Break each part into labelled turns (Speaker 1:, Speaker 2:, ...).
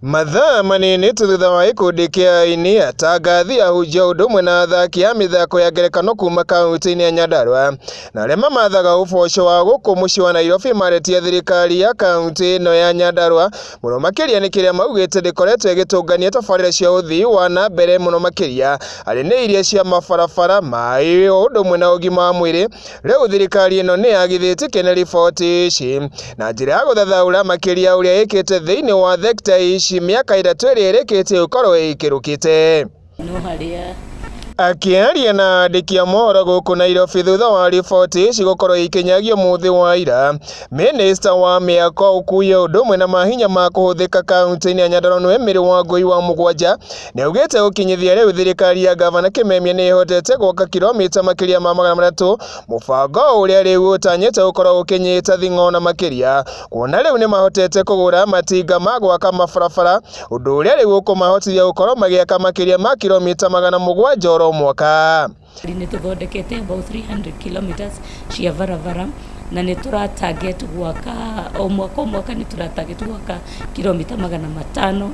Speaker 1: Mathaa manini tu thutha wa gĩkundi kĩa aini, atangathi, ahunjia o ũndũ ũmwe na athaki a mĩthako ya ngerekano kuma kaunti-inĩ ya Nyandarua na arĩa mamathaga ũboco wao gũkũ mũciĩ wa Nairobi maretia thirikari ya kaunti ĩno ya Nyandarua mũno makĩria nĩ kĩrĩa maugĩte ndĩkoretwo ĩgĩtũngania tabarĩra cia ũthii wa na mbere mũno makĩria arĩ nĩ iria cia mabarabara, maĩ o ũndũ ũmwe na ũgima wa mwĩrĩ. Rĩu thirikari ĩno nĩ yagithĩtie kĩene riboti ici na njĩra ya gũthathaũra makĩria ũrĩa ĩkĩte thĩinĩ wa thekita ici mĩaka ĩtatũ ĩrĩa ĩrĩkĩtie gũkorwo ĩikĩrũkĩte.
Speaker 2: No harĩa
Speaker 1: Akĩaria na andĩki a mohoro gũkũ Nairobi thutha wa riboti ici gũkorwo ikĩnyagio mũthĩ wa ira, minista wa mĩako ũkui o ũndũ ũmwe na mahinya ma kũhũthĩka kaunti-inĩ ya Nyandarua nĩwe Mary Wangũi wa mũgwanja nĩaugĩte gũkinyithia rĩu thirikari ya gavana Kimemia nĩ ĩhotete gwaka kilomita makĩria ma 300 mũbango ũrĩa rĩu ũtanyĩte gũkorwo ũkĩnyita thing'ona makĩria kuona rĩu nĩmahotete kũgũra matinga ma gwaka mabarabara ũndũ ũrĩa rĩu ũkũmahotithia gũkorwo magĩaka makĩria ma kilomita 700 oro mwaka.
Speaker 2: Nĩ tũthondekete about 300 kilometers cia barabara na nĩ tũra target gwaka o mwaka o mwaka nĩ tũra target gwaka kilomita 500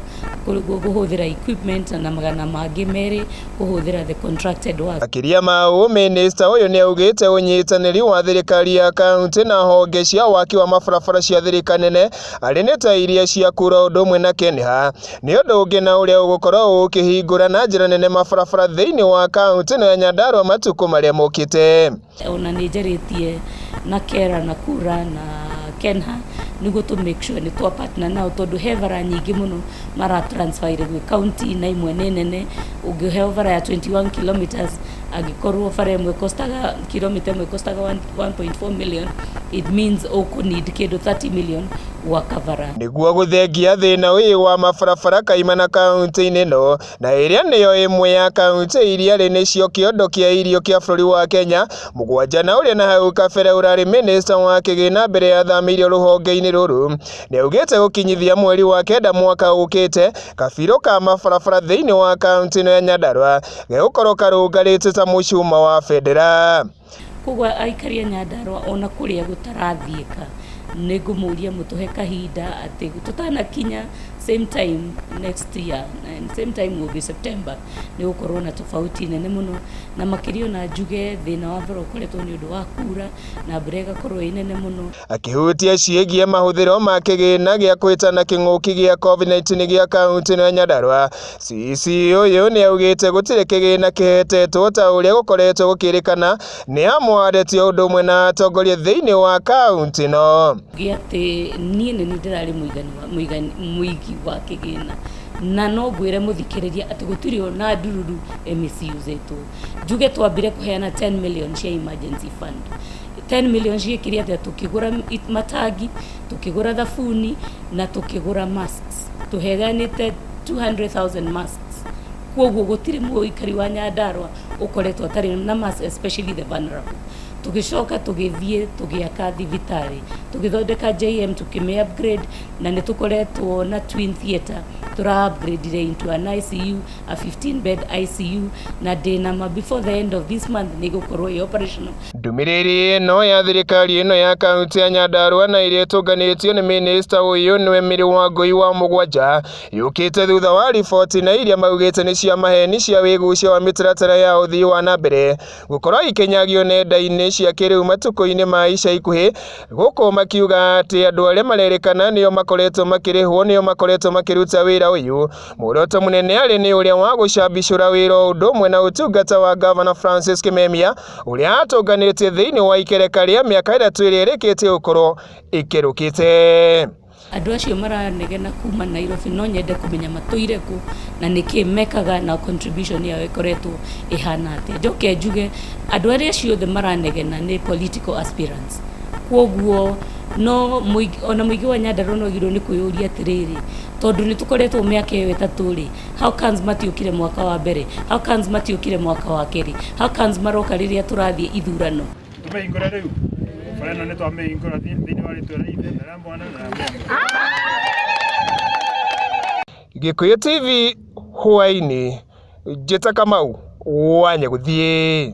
Speaker 2: kũhũthĩra equipment na 200 kũhũthĩra the contracted work.
Speaker 1: Makĩria ma ũũ minista ũyũ nĩ augĩte ũnyitanĩri wa thirikari ya kaunti na honge cia waki wa mabarabara cia thirikari nene arĩ nĩ ta iria cia kura ũndũ ũmwe na KENHA nĩ ũndũ ũngĩ na ũrĩa ũgũkorwo ũkĩhingũra na njĩra nene mabarabara thĩinĩ wa kaunti ĩno ya Nyandarua matukũ marĩa mokĩte.
Speaker 2: Ona nĩ njarĩtie na KERA na KURA na KENHA nĩguo tũ make sure nĩ twa partner nao tondũ he bara nyingĩ mũno mara transfer gwĩ county na imwe nĩ nene ũngĩheo bara ya 21 kilometers angĩkorwo bara ĩmwe kostaga kilomita ĩmwe kostaga 1.4 million, it means ũkũ need kĩndũ 30 million gwaka bara.
Speaker 1: Nĩguo gũthengia thĩna ũyũ wa mabarabara kaimana kaunti-inĩ ĩno na ĩrĩa nĩyo ĩmwe ya kaunti iria rĩ nĩcio kĩondo kĩa irio kĩa bũrũri wa Kenya mũgwanja na ũrĩa na hau kabere ũrarĩ minista wa kĩgĩna mbere ya athamĩirio rũhonge-inĩ rũrũ nĩaugĩte gũkinyithia mweri wa kenda mwaka ũkĩte kabirũ ka mabarabara thĩinĩ wa kaunti ĩno ya Nyandarua gegũkorwo karũngarĩte ta mũcuma wa bendera.
Speaker 2: Koguo aikari a Nyandarua ona kũrĩa gũtarathiĩka nĩ ngũmũria mũtũhe kahinda atĩ tũtanakinya same time next year and same time will be September nĩ gũkorwo na tofauti nene mũno na makĩria ona njuge thĩna wa bara ũkoretwo nĩ ũndũ wa kura na mbura ĩgakorwo ĩ nene mũno.
Speaker 1: Akĩhutia ciĩgiĩ mahũthĩro ma kĩgĩna gĩa kwĩtana kĩng'ũki gĩa COVID-19 gĩa kaunti ĩno ya Nyandarua CC ũyũ nĩaugĩte gũtirĩ kĩgĩna kĩhetetwo ta ũrĩa gũkoretwo gũkĩrĩkana nĩ amwe areti o ũndũ ũmwe na atongoria thĩinĩ wa kaunti ĩno.
Speaker 2: Njuge atĩ niĩ nĩ niĩ ndĩrarĩ mũigi wa kĩgĩna na no ngwĩre mũthikĩrĩria atĩ gũtirĩ ona ndururu ĩmisiuzĩtwo. Njuge twambire kũheana 10 million cia emergency fund. 10 million ciĩkire atĩa? Tũkĩgũra matangi, tũkĩgũra thabuni na tũkĩgũra masks. Tũheanĩte 200,000 masks. Koguo gũtirĩ mũikari wa Nyandarua ũkoretwo atarĩ na mask, especially the vulnerable. Tũgĩcoka tũgĩthiĩ tũgĩaka thibitarĩ, tũgĩthondeka JM tũkĩmĩ upgrade na nĩ tũkoretwo na twin theatre tũra upgrade into an ICU, a 15 bed ICU na ndĩna ma before the end of this month nĩ ĩgũkorwo ĩ operational.
Speaker 1: Ndũmĩrĩri ĩno ya thirikari ĩno ya kaunti ya Nyandarua na ĩrĩa ĩtũnganĩtio nĩ minista ũyũ nĩwe Mary Wangũi wa mũgwanja yũkĩte thutha wa riboti na iria maugĩte nĩ cia maheni cia wĩgucia wa mĩtaratara ya ũthii wa na mbere gũkorwo ikĩnyagio nenda-inĩ cia kĩrĩu matukũ-inĩ ma ica ikuhĩ gũkũ makiuga atĩ andũ arĩa marerĩkana nĩo makoretwo makĩrĩhwo nĩo makoretwo makĩruta wĩra ũyũ muoroto mũnene arĩ nĩ ũrĩa wa gũcambicũra wĩra o ũndũ ũmwe na ũtungata wa Gavana Francis Kimemia ũrĩa atũnganĩtie thĩinĩ wa ikereka rĩa mĩaka 3 ĩrĩa ĩrĩkĩtie gũkorwo ĩkĩrũkĩte.
Speaker 2: Andũ acio maranegena kuma Nairobi no nyende kũmenya matũire kũ na nĩkĩ mekaga na contribution yao ĩkoretwo ĩhana atĩa. Njoke njuge andũ arĩa acio othe maranegena nĩ political aspirants. Koguo no ona mũingĩ wa Nyandarua no wagĩrĩirwo nĩ kwĩyũria atĩrĩrĩ, tondũ nĩ tũkoretwo mĩaka ĩyo 3 rĩ, how comes matiũkire mwaka wa mbere, how comes matiũkire mwaka wa kerĩ, how comes maroka rĩrĩa tũrathiĩ ithurano.
Speaker 3: Tũmĩhingũre rĩu bara ĩno nĩ twamĩhingũra thĩinĩ wa rĩtwa rĩa Ithe na rĩa Mwana na rĩa Mũrũ.
Speaker 1: Gĩkũyũ TV hwaĩ-inĩ, njĩta Kamau wa Nyagũthiĩ.